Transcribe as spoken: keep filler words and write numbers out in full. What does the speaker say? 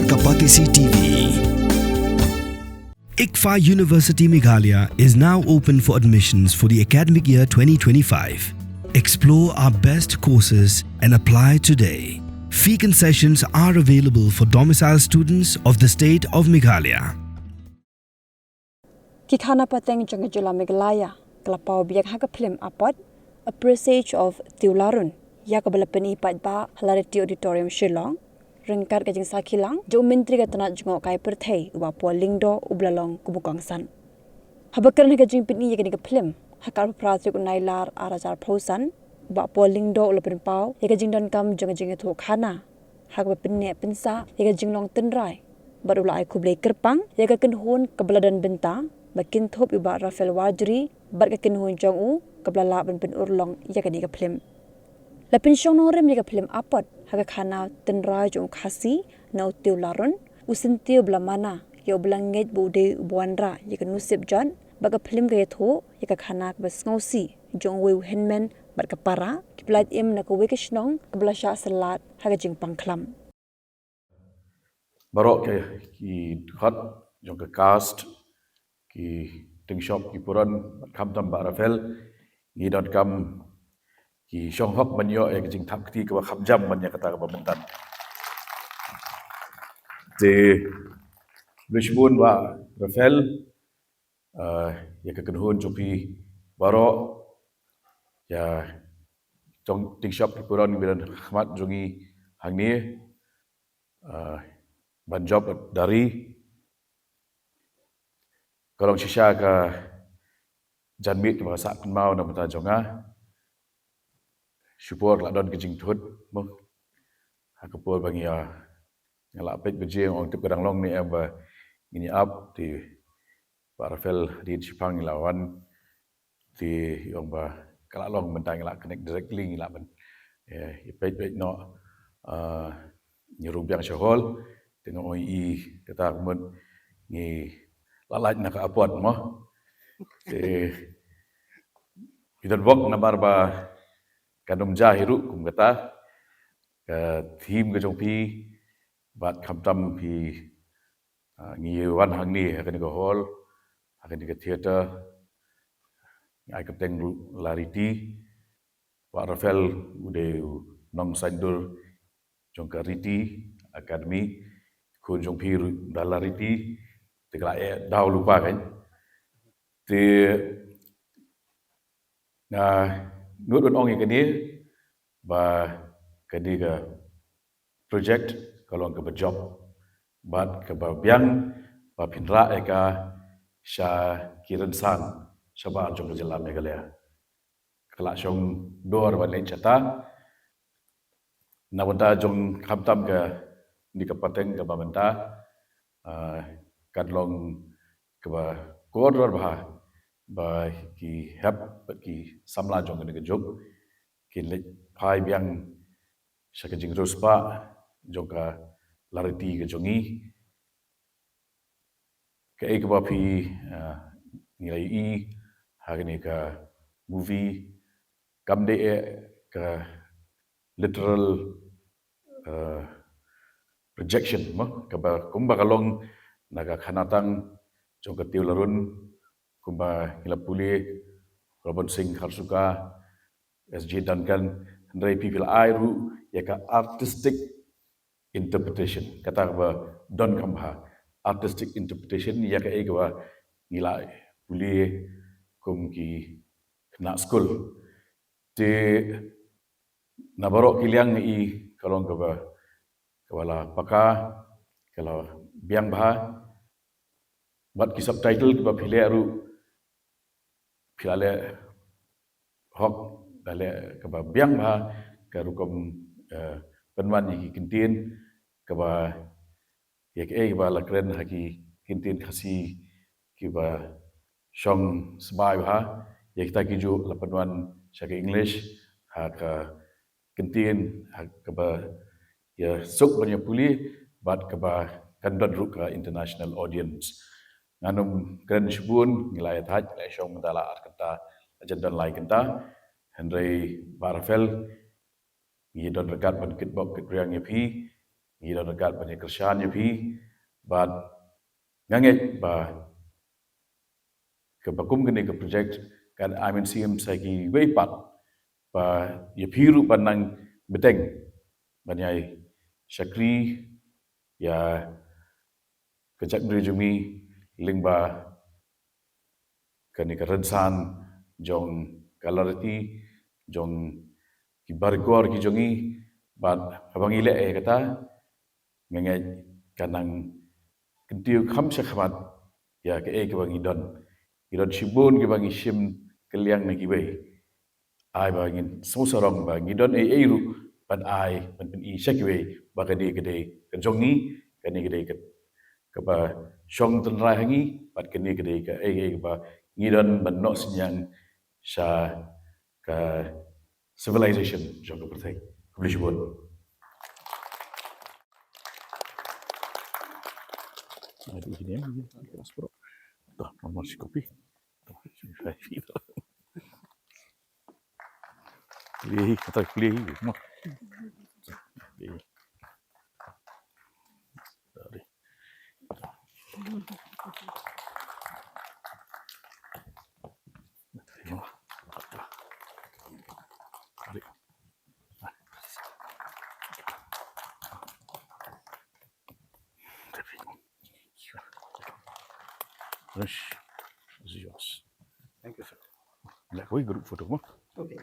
Kapatisi T V. ICFAI University Meghalaya is now open for admissions for the academic year twenty twenty-five. Explore our best courses and apply today. Fee concessions are available for domicile students of the state of Meghalaya. Ki khana pateng jong ka jylla Meghalaya ka la paw biang ha ka phlim Apot, A Presage of Tiew Larun, ïa kaba la pyni paidbah ha Lariti Auditorium, Shillong, ryngkat ka jingsakhi lang jong u Myntri ka tnat jngohkai pyrthei, u Bah Paul Lyngdoh, uba la long kum u kongsan. Haba kren ha ka jingpyni ïa kane ka phlim ha ka arphew phra tarik u Nailar ar hajar arphew san, u Bah Paul Lyngdoh u la pynpaw ïa ka jingdonkam jong ka jingïathuhkhana ha kaba pynneh pynsah ïa ka jinglong tynrai, bad u la ai khublei kyrpang ïa ka kynhun kaba la don bynta, ba kynthup ïa u Bah Raphael Warjri bad ka kynhun jong u, kaba la lah ban pynurlong ïa kane ka phlim. La pynshong nongrim ïa ka phlim Apot ha ka khana tynrai jong u Khasi na u Tiew Larun, u syntiew ba la mana ïa uba la ngeit ba u dei uba wanrah ïa ka nusip jot, bad ka phlim ka ïathuh ïa ka khana kaba sngewsih jong uwei u hynmen bad ka para, kiba lait im na kawei ka shnong kaba la shah syllat ha ka jingpang khlam. Baroh ki, ki dkhot jong ka caste, ki tyngshop, ki puron, bad khamtam Bah Raphael, ngi donkam ki shong hok ban ïoh ïa ka jingthap kti kaba kham jam ban ïa kata kaba mynta. Te, khublei shibun Bah Raphael, eh, ïa ka kynhun jong phi baroh, ïa jong tyngshop ki puron ba don ha khmat jong ngi hangne, eh, ban jop dari. Ka long shisha ka janmiet kaba sah kynmaw na bynta jong nga. Shipor la don ka jingthut mo. Ha ka por ba ngi ïa, nga la peit ba jing ong tip ka dang long ne em ba ngin ïa ap, te Bah Raphael hadien shiphang ngi la wan, te ong ba ka la long mynta ngi la connect directly, ngi la ban, eh, ïa peit peit noh, eh, ngi rung biang sha hall, te nga ong i kata ka mut ngi la lait na ka Apot mo. Te ngi don bok namar ba kan ym jia hi ruh kum kata ka theme ka jong phi, bad khamtam phi, ah, ngi wan hangne ha kane ka hall, ha kane ka theater, ngi ai kyrteng ruh Lariti. Bah Raphael u dei u nongsaiñdur jong ka Riti Academy, khun jong phi ruh da Lariti, te ka la eh daw lypa kan. Te nga nud ban ong ïa kane ba kane ka project ka long kaba jop bad kaba biang, ba phin rah ïa ka sha ki rynsan shabar jong ka jylla Meghalaya. Ka la shong dor ban leit shata. Na bynta jong khamtam kane ka pateng kaba mynta, ah, kan long kaba kordor bha ba ki hep bad ki samla jong kane ka juk kin leit phai biang sha ka jingriewspah jong ka Lariti ka jong ngi. Kaei kaba phi, ah, ngi la ïohi ha kane ka movie kam dei eh ka literal, ah, projection mo, kaba kumba ka long na ka khanatang jong ka Tiew Larun, kumba ngi la pule, Robert Singh Kharsuka, S J Duncan, hynrei phi, phi la ai ruh ïa ka artistic interpretation. Kata kaba donkam bha, artistic interpretation, ïa kaei kaba ngi la pule kum ki khynnah skul. Te na baroh ki liang ngi i ka long kaba, kaba la paka, ka la biang bha. Bad ki subtitle kiba phi leh ruh, phi la leh hok, la leh kaba biang bha ka rukom, eh, pynwan ïa ki kyntien, kaba ïa kaei ba la kren ha ki kyntien Khasi kiba shong sbai bha, ïa kita ki juh la pynwan sha ka English ha ka kyntien ha kaba ïa suk ban ïa pule bad kaba kan don ruh ka international audience. Ngan ym kren shibun, ngi la ïa thait, la ïa shong mynta la ar kynta, la jan don lai kynta. Hynrei Bah Raphael, ngi don ryngkat ban kitbok kitrwiang ïa phi. ngi don ryngkat ban ïa kyrshan ïa phi, bad nga ngeit ba kaba kum kane ka project kan ai mynsiem sa kiwei pat, ba ïa phi ruh ban nang bteng ban ïai shakri ïa ka jaitbynriew jong ngi lyngba kane ka rynsan jong ka lariti jong ki baroh ki jong ngi. Bad haba ngi leh ïa kata, nga ngeit kan nang kyntiew kham sha khmat ïa kaei kaba ngi don. Ngi don shibun kiba ngi shim kylliang na kiwei. Ai ba ngin sngewsarong ba ngi don ei ei ruh ban ai, ban pyni sha kiwei ba kane ka dei ka jong ngi, kane ka dei ka, kaba shong tynrai ha ngi, bad kane ka dei kaei kaei kaba ngi don ban noh synñiang sha ka civilization jong ka pyrthei. Khublei shibun. Ai, di sini, ya, di kelas, bro. Tuh, nomor si kopi. Tuh, si kopi. Pilih, kata pilih, no. Pilih. Tadi. This is yours. Thank you, sir. Like, we group photo, huh? Okay.